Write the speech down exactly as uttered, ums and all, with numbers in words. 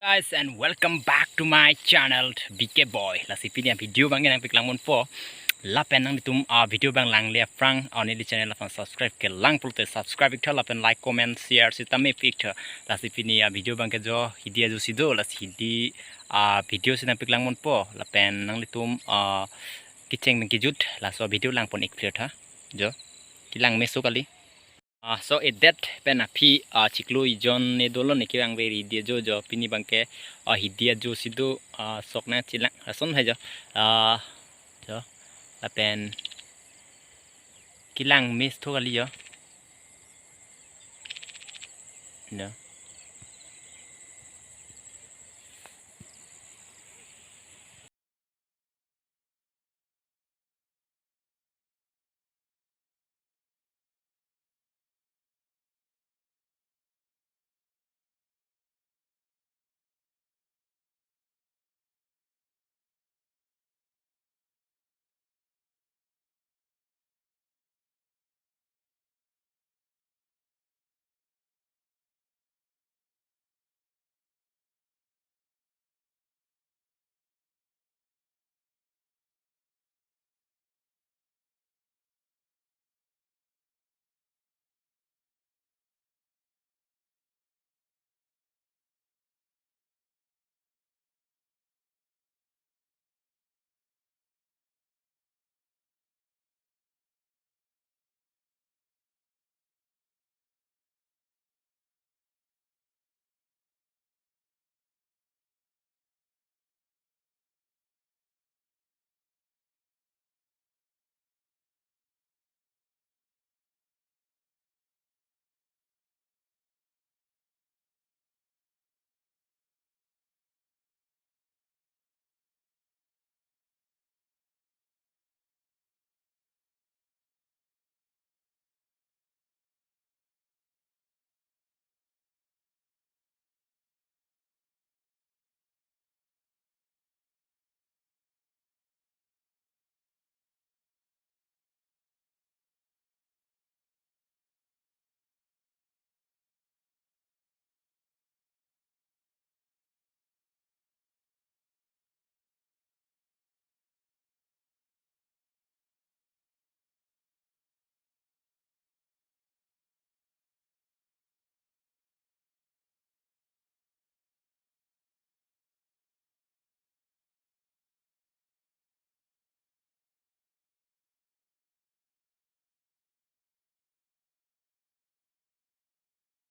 Guys, and welcome back to my channel, B K Boy. Lasi pini a video abangke nangpaklang ponpo. Lapen nanglitum a video abang langle aphrang, a neli channel aphan subscribe kelang pulote subscribe iktha lapen like, comment, share sitame pi iktha. Lasi pini a video abangke jo hidi ajo si do, lasi hidi a video si nangpaklang ponpo. Lapen nanglitum a kecheng pen kejut, laso video lang pon ik phlir tha. Jo, kelang meso kali. Ah, so edet pen aphi, ah, chiklo ijon ne dolo ne kevang veri di ajo jo pini abangke, ah, hidi ajo si do, ah, sok nangchelang ason hai jo. Ah, jo. Lapen kelang meso kali jo. Jo.